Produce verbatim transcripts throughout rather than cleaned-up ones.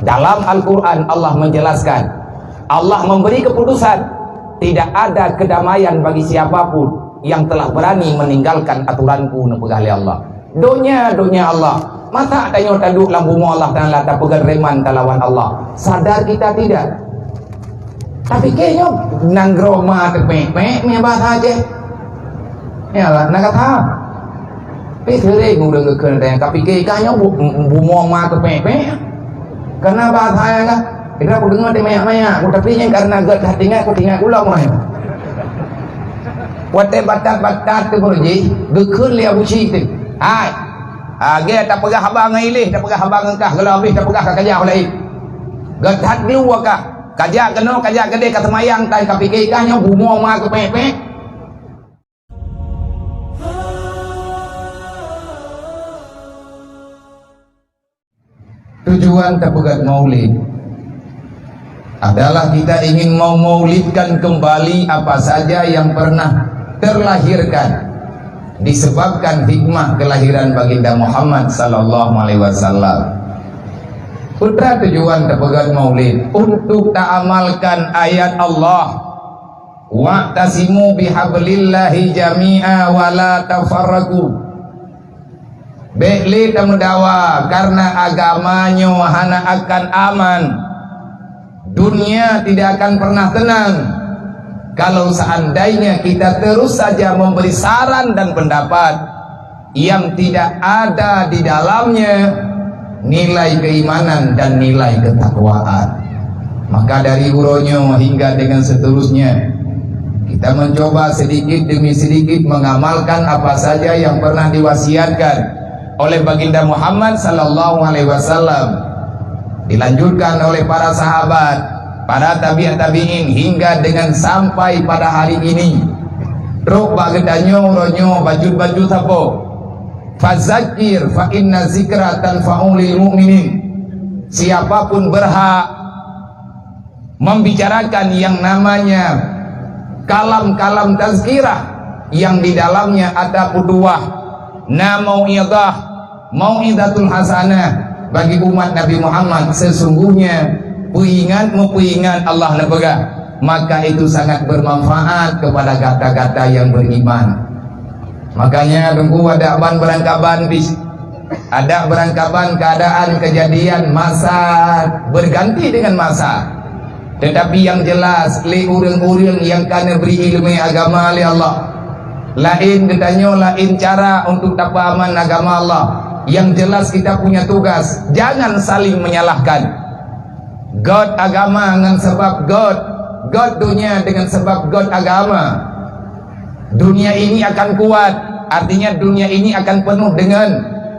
Dalam Al-Quran Allah menjelaskan, Allah memberi keputusan, tidak ada kedamaian bagi siapapun yang telah berani meninggalkan aturan-Ku, neupeugah lé Allah. Donya, donya Allah. Masa tanyoe taduek lam bumoe Allah Taala tapeugét reman talawan Allah? Sadar kita tidak? Tapi kayaknya nanggroe ma teupék-pék, meunan bahasa Aceh. Ya lah, na kata. Tapi sering ureuëng geukheun tanya, tapi kayaknya bu-, bumoe ma teupék-pék. Karena bahasa yang kan, kita ku dengar di mayak-mayak, ku tapi yang karena gét hati ingat, ku tinggal ulang mai. Watée batat-batat tu beureuji, geukheun lé Abu Syik tu. Hai. Agée tapeugah haba ngon ileh, tapeugah haba ngon kah, geula habéh tapeugah ka kajak laén. Gét that glue kah. Kajak keunoe, kajak keudeh ka seumayang tai ka pike kah nyoe bumoe ma teupék-pék. Tujuan tapeugét maulid adalah kita ingin memaulidkan kembali apa saja yang pernah terlahirkan disebabkan hikmah kelahiran Baginda Muhammad sallallahu alaihi wasallam. Putra tujuan tapeugét maulid untuk taamalkan ayat Allah, "Wa'tasimu bihablillahi jami'a wa la tafarraqu." Bék lé tameudawa, karena agama nyoe hana akan aman. Dunia tidak akan pernah tenang kalau seandainya kita terus saja memberi saran dan pendapat yang tidak ada di dalamnya nilai keimanan dan nilai ketakwaan. Maka dari uroe nyoe hingga dengan seterusnya, kita mencoba sedikit demi sedikit mengamalkan apa saja yang pernah diwasiatkan oleh Baginda Muhammad sallallahu alaihi wasallam, dilanjutkan oleh para sahabat, para tabi'ut tabi'in hingga dengan sampai pada hari ini. Trok bak geutanyoe uroe nyoe bacut-bacut sapo. Fazakir fa inna zikra tanfa'u lil mu'minin. Siapapun berhak membicarakan yang namanya kalam-kalam tazkirah yang di dalamnya ada petuah, na mau'izah, mau'izatul hasanah bagi umat Nabi Muhammad, sesungguhnya peuingat meupeuingat Allah neupeugah, maka itu sangat bermanfaat kepada gata-gata yang beriman. Makanya teungku adak ban beurangkaban bis-, adak beurangkaban keadaan kejadian masa berganti dengan masa. Tetapi yang jelas, lé ureuëng-ureuëng nyang ka neubri iéleumé agama lé Allah, laén geutanyoe, laén cara untuk tapeuaman agama Allah. Yang jelas kita punya tugas, jangan saling menyalahkan. Gét agama ngon sabab gét, gét dunia dengan sabab gét agama. Dunia ini akan kuat, artinya dunia ini akan penuh dengan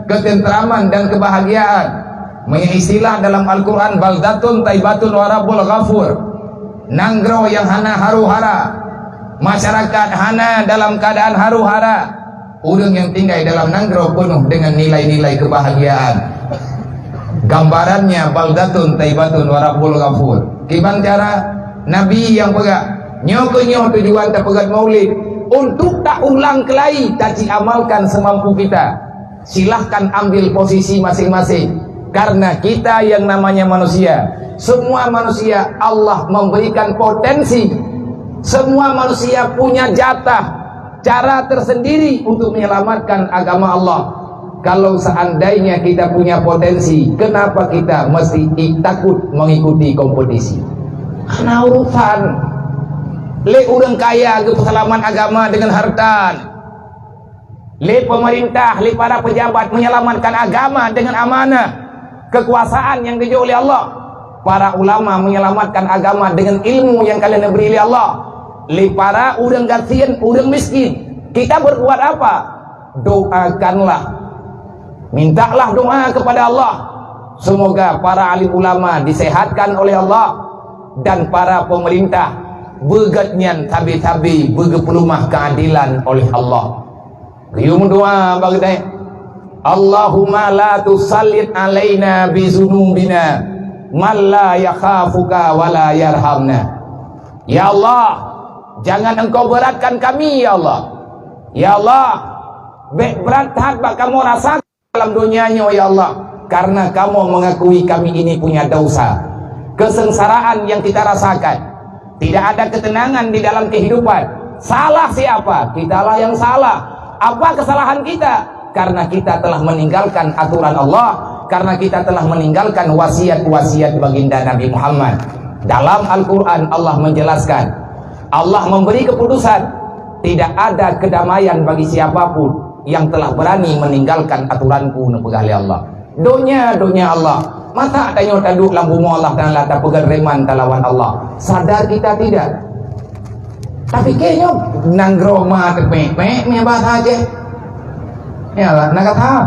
ketentraman dan kebahagiaan. Meunyoe istilah dalam Al-Quran, "Baldatun thaibatun wa rabbun ghafur." Nanggroe nyang hana haru-hara, masyarakat hana dalam keadaan haru-hara, ureuëng nyang tinggai dalam nanggroe peunoh dengan nilai-nilai kebahagiaan. Gambarannya, "Baldatun thaibatun wa rabbun ghafur." Kiban cara? Nabi nyang peugah, nyoe keuh nyoe tujuan tapeugét maulid, untuk taulang keulai, taci amalkan semampu kita. Silahkan ambil posisi masing-masing. Karena kita yang namanya manusia, semua manusia Allah memberikan potensi. Semua manusia punya jatah, cara tersendiri untuk menyelamatkan agama Allah. Kalau seandainya kita punya potensi, kenapa kita mesti i-, takut mengikuti kompetisi? Hana urusan. Lé ureuëng kaya geupeuseulamat agama dengan harta. Lé pemerintah, lé para pejabat menyelamatkan agama dengan amanah, kekuasaan yang geujok lé Allah. Para ulama menyelamatkan agama dengan ilmu yang ka lheueh neubri lé Allah. Lé para ureuëng gasien, ureuëng miskin, kita berbuat apa? Doakanlah. Mintalah doa kepada Allah. Semoga para alim ulama disehatkan oleh Allah dan para pemerintah beugét nyan sabe-sabe beugeupeulumah keadilan oleh Allah. Geuyue meudoa bak geutanyoe, "Allahumma la tusallit alaina bizunubina man la yakhafuka wa la yarhamna." Ya Allah, jangan Engkau beratkan kami, ya Allah. Ya Allah, bék brat that bak kamoe rasa dalam donya nyoe, ya Allah, Karena kamu mengakui kami ini punya dosa. Kesengsaraan yang kita rasakan. Tidak ada ketenangan di dalam kehidupan. Salah siapa? Kitalah yang salah. Apa kesalahan kita? Karena kita telah meninggalkan aturan Allah, karena kita telah meninggalkan wasiat-wasiat baginda Nabi Muhammad. Dalam Al-Quran, Allah menjelaskan, Allah memberi keputusan, tidak ada kedamaian bagi siapapun yang telah berani meninggalkan aturanku, neupeugah lé Allah. Donya, donya Allah. Masa tanyoe taduek lam bumoe Allah Taala, tapeugah reman talawan Allah. Sadar kita tidak? Tapi kayaknya nanggroe ma teupék-pék, meunan bahasa Aceh. Ya, na kata.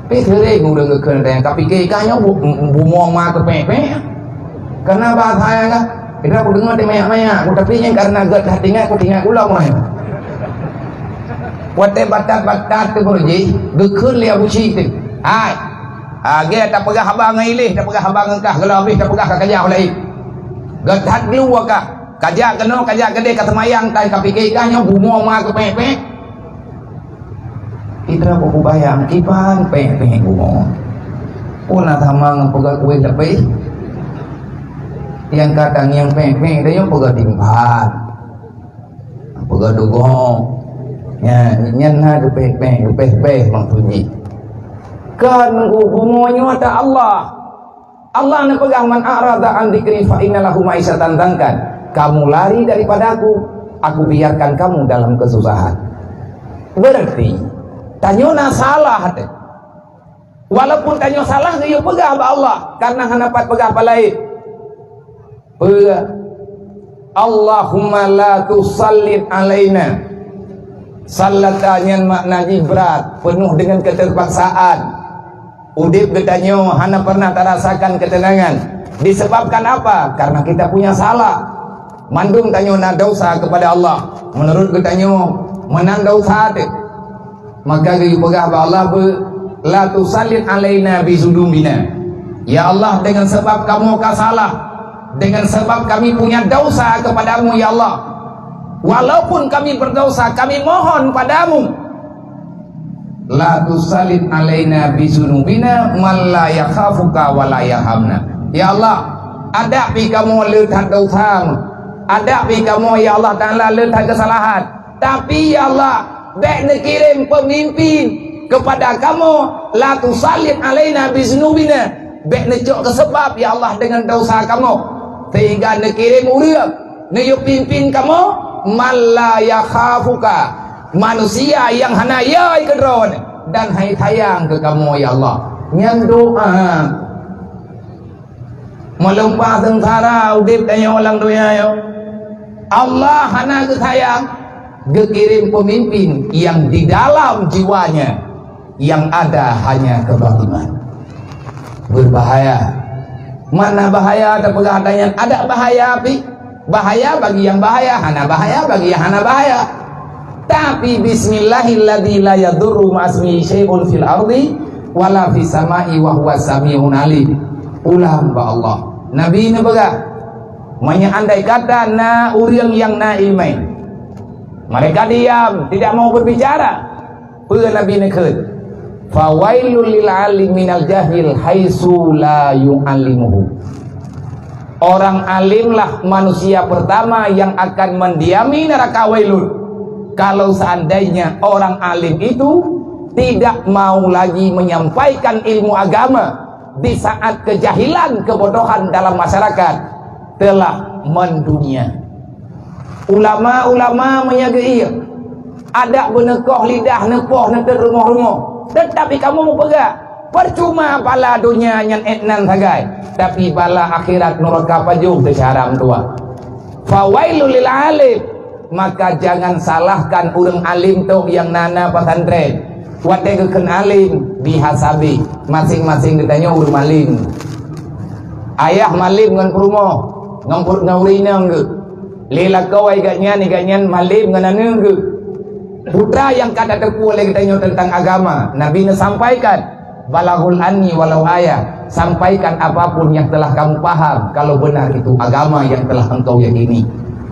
Tapi sering ureuëng geukheun, tapi kayaknya bu-, bumoe ma teupék-pék. Karena bahasa yang kan, kita kudeungoe teumayak-mayak, tapi nyan karena gét hati ingat, kutingat ulang mai. Watée batat-batat tu beureuji, geukheun lé Abu Syik tu. Hai. Lagée tapeugah haba ngon ileh, tapeugah haba ngon kah, geula habéh tapeugah ka kajak laén. Gét that glue kah. Kajak keunoe, kajak keudeh, ka seumayang, tai ka pike kah nyoe bumoe ma teupék-pék. Itra buku bayang, kiban pék-pék bumoe. Pun na sama ngon peugah kueh leubeh. Nyang kadang nyang pék-pék, dia nyang peugah timphan. Peugah dugo. Nyan, nyan na geupéh-péh, geupéh-péh maksud jih. Kan bumoe nyoe ata Allah. Allah neupeugah, "Man a'rada an dzikri fa inna lahu ma'isyatan dzankan." Kamu lari daripada aku, aku biarkan kamu dalam kesusahan. Berarti, tanyoe na salah teuh. Walaupun tanyoe salah, geuyue peugah bak Allah, karena hana pat peugah bak laén. Peue? Allahumma la tusallit alaina. Sallata nyan makna jih brat, penuh dengan keterpaksaan. Udeb geutanyoe hana pernah tarasakan ketenangan. Disebabkan apa? Karena kita punya salah. Mandum tanyoe na dosa kepada Allah. Menurut geutanyoe, meunan dosa teuh. Maka geupeugah bak Allah, "La tusallit alaina bizunubina." Ya Allah, dengan sebab kamoe ka salah, dengan sebab kami punya dosa kepadamu, ya Allah. Walaupun kami berdosa, kami mohon padamu. "La tusallit alaina bizunubina man la yakhafuka wa la yarhamna." Ya Allah, adak pih kamoe le that dosa. Adak pih kamoe, ya Allah Taala, le that keusalahan. Tapi, ya Allah, bék neukirém peumimpin keupada kamoe, la tusallit alaina bizunubina. Bék neucok keu seubab, ya Allah, deungon desya kamoe, sehingga neukirém ureuëng neuyue pimpin kamoe, man la yakhafuka, manusia nyang hana yö keu Droeneuh dan hai sayang keu kamoe, ya Allah. Nyan doa. Meuleumpah seungsara udeb tanyoe lam donya nyoe, Allah hana geusayang, geukirém peumimpin nyang di dalam jiwanya yang ada hanya kezaliman. Berbahaya. Makna bahaya tapeugah ata nyan, adak bahaya pih. Bahaya bagi nyang bahaya, hana bahaya bagi nyang hana bahaya. Tapi, "Bismillahilladzi la yadurru ma'asmihi syai'un fil ardi wala fis sama'i wa huwas sami'un alim." Pulang bak Allah. Nabi neupeugah, meunyoe andai kata na ureuëng nyang na iéleumé, mereka diam, tidak mau berbicara, peue Nabi neukheun? "Fawailul lil alim minal jahil haitsu la yu'allimuhu." Orang alimlah manusia pertama yang akan mendiami neraka wailun. Kalau seandainya orang alim itu tidak mau lagi menyampaikan ilmu agama di saat kejahilan, kebodohan dalam masyarakat telah mendunia. Ulama-ulama meunyoe geuieng, adak beuneukoh lidah neupoh neuteuet rumoh-rumoh, teutapi kamoe meupeugah, percuma bala donya nyan ék nan sagai, tapi bala akhirat nuraka pajoh teucaram tuha. Fawailul lil alim, maka jangan salahkan ureuëng alim tok nyang na-na pesantren. Watée geukheun alim, dihasabi, maséng-maséng geutanyoe ureuëng alim. Ayah malem ngon peurumoh, ngon peurumoh ngon ureuëng inong geuh. Lé lakoe geuh nyan, geuh nyan malem ngon aneuëk geuh. Putra nyang ka tateupeue lé geutanyoe teuntang agama, Nabi neusampaikan, "Balaghul anni walau ayah." Sampaikan apapun yang telah kamu paham, kalau benar itu agama yang telah engkau yakini.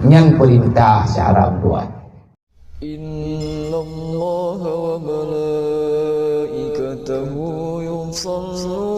Nyan peurintah syara Tuhan. Innallaha wa malaikatahu صلوا